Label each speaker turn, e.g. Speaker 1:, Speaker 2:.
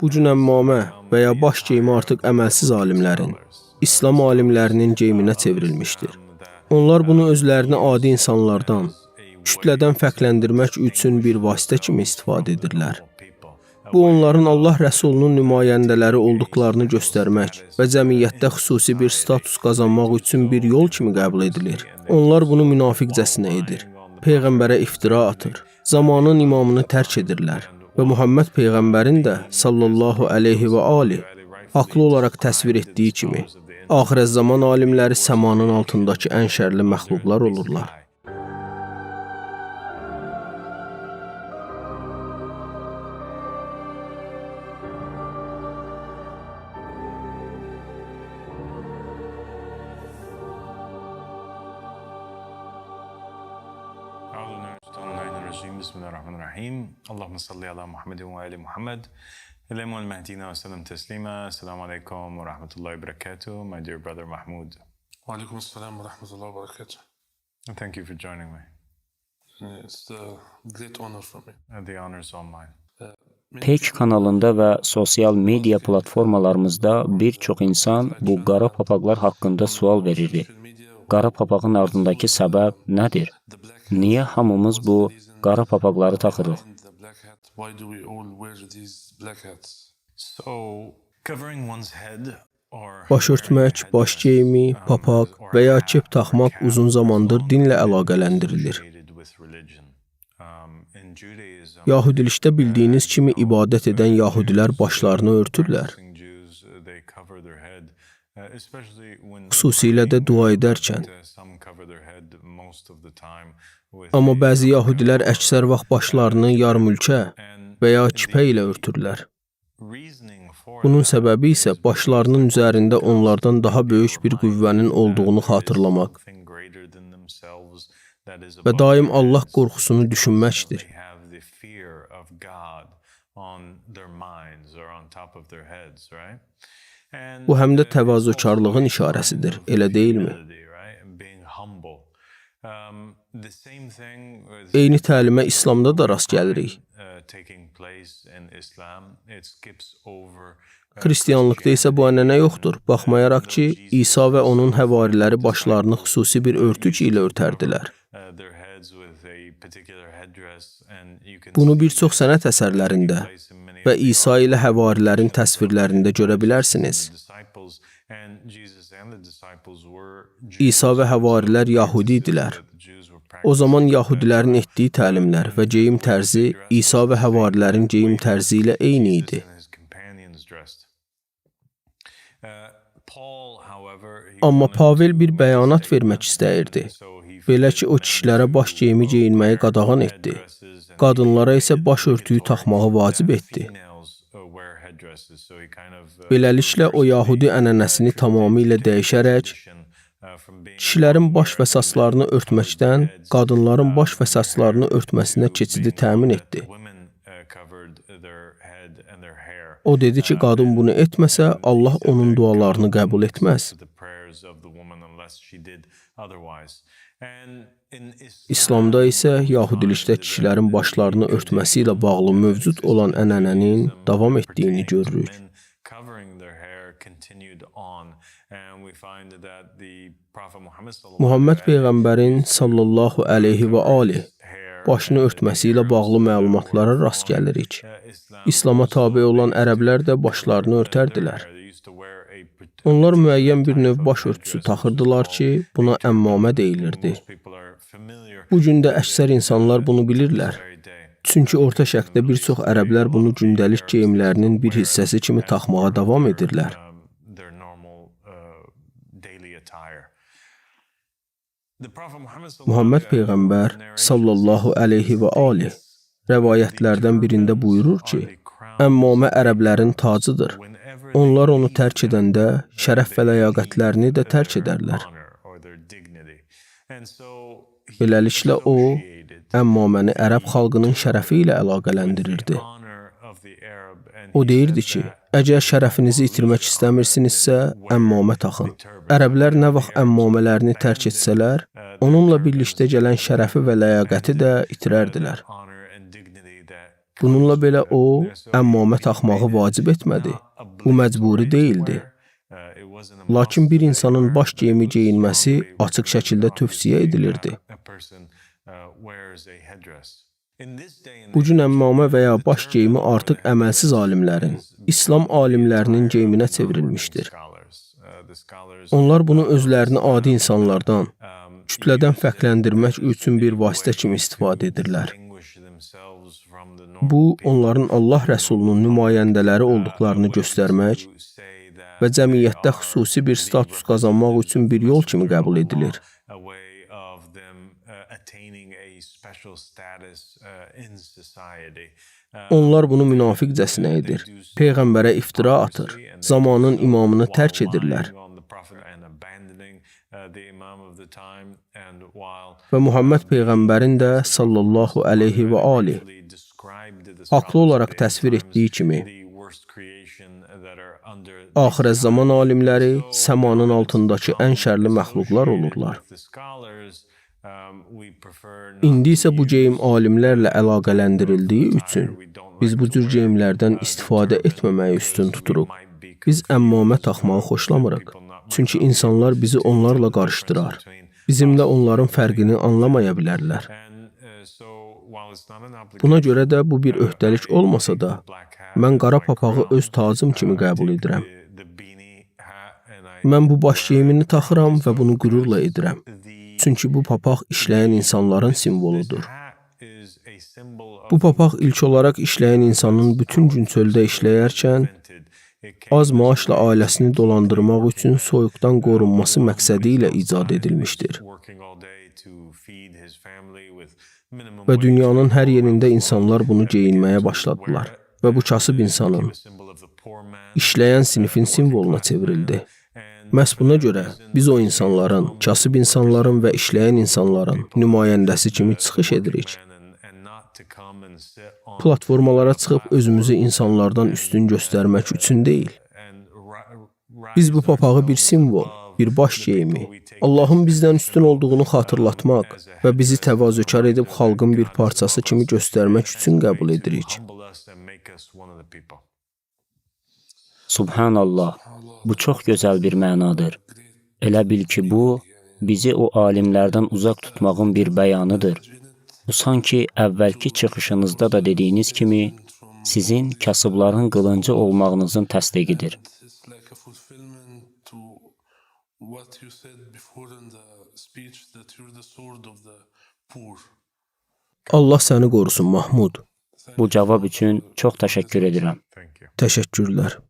Speaker 1: Bu gün əmmamə və ya baş geyimi artıq əməlsiz alimlərin, İslam alimlərinin geyiminə çevrilmişdir. Onlar bunu özlərini adi insanlardan, kütlədən fərqləndirmək üçün bir vasitə kimi istifadə edirlər. Bu, onların Allah Rəsulunun nümayəndələri olduqlarını göstərmək və cəmiyyətdə xüsusi bir status qazanmaq üçün bir yol kimi qəbul edilir. Onlar bunu münafiqcəsinə edir. Peyğəmbərə iftira atır. Zamanın imamını tərk edirlər və Muhammed Peyğəmbərin də sallallahu əleyhi və ali haqlı olaraq təsvir etdiyi kimi axirət zaman alimləri səmanın altındakı ən şərli məxluqlar olurlar.
Speaker 2: الرجيم. بسم الله الرحمن الرحيم. اللهم صل على محمد وآل محمد الإمام المهدينا وسلم تسليما. السلام عليكم ورحمة الله وبركاته. My dear brother Mahmoud.
Speaker 3: وعليكم السلام ورحمة الله وبركاته.
Speaker 2: And thank you for joining me.
Speaker 3: It's a great honor for me.
Speaker 2: The honor is all mine.
Speaker 4: Pek kanalında və sosial media platformalarımızda bir çox insan bu qara papaqlar haqqında sual verirdi. Qara papağın ardındakı səbəb nədir? Niyə hamımız bu qara papaqları taxırıq?
Speaker 3: The black hat. Why do we all wear these black hats?
Speaker 2: So, covering one's head or
Speaker 1: Baş örtmək, baş geyimi, papaq və ya kep taxmaq uzun zamandır dinlə əlaqələndirilir.
Speaker 2: associated with religion. In Judaism,
Speaker 1: Yahudilikdə bildiyiniz kimi ibadət edən yahudilər başlarını örtürlər.
Speaker 2: practicing Jews, they cover their head, especially when
Speaker 1: Xüsusilə də dua edərkən.
Speaker 2: Some cover their head most of the time with
Speaker 1: Amma bəzi yahudilər əksər vaxt başlarını yarmülkə və ya kipə ilə örtürlər.
Speaker 2: Reasoning for
Speaker 1: Bunun səbəbi isə başlarının üzərində onlardan daha böyük bir qüvvənin olduğunu xatırlamaq
Speaker 2: something greater than themselves that is
Speaker 1: və
Speaker 2: above
Speaker 1: daim
Speaker 2: their
Speaker 1: Allah
Speaker 2: heads.
Speaker 1: qorxusunu düşünməkdir.
Speaker 2: They have the fear of God on their minds or on top of their heads, right? And
Speaker 1: Bu həm də
Speaker 2: it's
Speaker 1: təvazökarlığın
Speaker 2: also a
Speaker 1: işarəsidir,
Speaker 2: sign of
Speaker 1: elə deyilmi?
Speaker 2: humility, right? And being humble. The same thing with
Speaker 1: Eyni təlimə İslamda da rast gəlirik.
Speaker 2: Taking place in Islam. It skips over
Speaker 1: Xristianlıqda isə bu ənənə yoxdur. Baxmayaraq ki, İsa və onun həvariləri başlarını xüsusi bir örtük ilə örtərdilər.
Speaker 2: Their heads with a particular headdress, and you can
Speaker 1: Bunu
Speaker 2: see
Speaker 1: bir çox sənət əsərlərində
Speaker 2: place in many
Speaker 1: və İsa ilə həvarilərin təsvirlərində görə bilərsiniz.
Speaker 2: Disciples and Jesus and the disciples were
Speaker 1: İsa və həvarilər Yahudi idilər.
Speaker 2: The Jews were
Speaker 1: O zaman Yahudilərin etdiyi təlimlər və geyim tərzi İsa və həvarilərin geyim tərzi ilə eyni idi.
Speaker 2: And his companions dressed. Paul, however, he
Speaker 1: Amma
Speaker 2: wanted
Speaker 1: Pavel
Speaker 2: to
Speaker 1: bir
Speaker 2: make a
Speaker 1: bəyanat
Speaker 2: statement,
Speaker 1: vermək istəyirdi.
Speaker 2: So he
Speaker 1: Belə ki, o kişilərə baş geyimi geyinməyi qadağan etdi.
Speaker 2: headdresses and
Speaker 1: Qadınlara isə baş örtüyü taxmağı vacib etdi.
Speaker 2: Females wear headdresses, so he kind of
Speaker 1: Beləliklə o Yahudi ənənəsini tamamilə dəyişərək
Speaker 2: from being
Speaker 1: kişilərin baş və saçlarını örtməkdən qadınların baş və saçlarını örtməsinə keçidi təmin etdi.
Speaker 2: Women covered their head and their hair.
Speaker 1: O dedi ki, qadın bunu etməsə, Allah onun dualarını qəbul etməz.
Speaker 2: The prayers of the woman unless she did otherwise. And in Islam,
Speaker 1: İslamda isə Yahudilikdə kişilərin başlarını örtməsi ilə bağlı mövcud olan ənənənin davam etdiyini görürük.
Speaker 2: Men covering their hair continued on, and we find that the Prophet Muhammad sallallahu
Speaker 1: Muhammed peyğəmbərin sallallahu əleyhi və ali
Speaker 2: hair
Speaker 1: başını örtməsi ilə bağlı məlumatlara rast gəlirik.
Speaker 2: Islam
Speaker 1: İslama tabe olan ərəblər də başlarını örtərdilər.
Speaker 2: They used to wear a
Speaker 1: Onlar müəyyən bir növ baş örtüsü taxırdılar ki, buna əmmamə deyilirdi.
Speaker 2: People are familiar
Speaker 1: Bu gün də əksər insanlar bunu bilirlər.
Speaker 2: very day.
Speaker 1: Çünki Orta Şərqdə bir çox ərəblər bunu gündəlik geyimlərinin bir hissəsi kimi taxmağa davam edirlər.
Speaker 2: Their normal daily attire. The Prophet Muhammad sallallahu
Speaker 1: Muhammed peyğəmbər sallallahu əleyhi və ali rəvayətlərdən birində buyurur ki, əmmamə ərəblərin tacıdır. Onlar onu tərk edəndə şərəf və ləyaqətlərini də tərk edərlər.
Speaker 2: Honor or their dignity. And so he
Speaker 1: Beləliklə o
Speaker 2: associated
Speaker 1: əmmaməni ərəb xalqının şərəfi ilə əlaqələndirirdi.
Speaker 2: Honor of the Arab and
Speaker 1: O deyirdi ki, əgər şərəfinizi itirmək istəmirsinizsə, əmmamə taxın. Ərəblər nə vaxt əmmamələrini tərk etsələr, onunla birlikdə gələn şərəfi və ləyaqəti də itirərdilər.
Speaker 2: Honor and dignity that
Speaker 1: Bununla belə o, əmmamə taxmağı vacib etmədi. Bu məcburi deyildi. Lakin bir insanın baş geyimi geyinməsi açıq şəkildə tövsiyə edilirdi. Bu gün əmmamə və ya baş geyimi artıq əməlsiz alimlərin, İslam alimlərinin geyiminə çevrilmişdir. Onlar bunu özlərini adi insanlardan, kütlədən fərqləndirmək üçün bir vasitə kimi istifadə edirlər. Bu, onların Allah Rəsulunun nümayəndələri olduqlarını göstərmək və cəmiyyətdə xüsusi bir status qazanmaq üçün bir yol kimi qəbul edilir. Onlar bunu münafiqcəsinə edir. Peyğəmbərə iftira atır, zamanın imamını tərk edirlər və Muhammed Peyğəmbərin də sallallahu əleyhi və alih haqlı olaraq təsvir etdiyi kimi axirət zaman alimləri səmanın altındakı ən şərli məxluqlar olurlar. İndi isə bu geyim alimlərlə əlaqələndirildiyi üçün biz bu cür geyimlərdən istifadə etməməyi üstün tuturuq. Biz əmmamə taxmağı xoşlamırıq. Çünki insanlar bizi onlarla qarışdırar. Bizimlə onların fərqini anlamaya bilərlər. Buna görə də bu bir öhdəlik olmasa da, mən qara papağı öz tacım kimi qəbul edirəm. Mən bu baş geyimini taxıram və bunu qürurla edirəm. Çünki bu papaq işləyən insanların simvoludur. Bu papaq ilk olaraq işləyən insanın bütün gün çöldə işləyərkən az maaşla ailəsini dolandırmaq üçün soyuqdan qorunması məqsədi ilə icad edilmişdir. Və dünyanın hər yerində insanlar bunu geyinməyə başladılar və bu kasıb insanın, işləyən sinifin simvoluna çevrildi. Məhz buna görə biz o insanların, kasıb insanların və işləyən insanların nümayəndəsi kimi çıxış edirik. Platformalara çıxıb özümüzü insanlardan üstün göstərmək üçün deyil. Biz bu papağı bir simvol, bir baş geyimi, Allahın bizdən üstün olduğunu xatırlatmaq və bizi təvazökar edib xalqın bir parçası kimi göstərmək üçün qəbul edirik.
Speaker 4: Subhanallah, bu çox gözəl bir mənadır. Elə bil ki, bu bizi o alimlərdən uzaq tutmağın bir bəyanıdır. Bu sanki əvvəlki çıxışınızda da dediyiniz kimi sizin kasıbların qılıncı olmağınızın təsdiqidir.
Speaker 3: It's like a fulfillment to what you said before in the speech, that you're the sword of the poor.
Speaker 1: Allah səni qorusun Mahmud.
Speaker 4: Bu cavab üçün çox təşəkkür edirəm.
Speaker 1: Təşəkkürlər.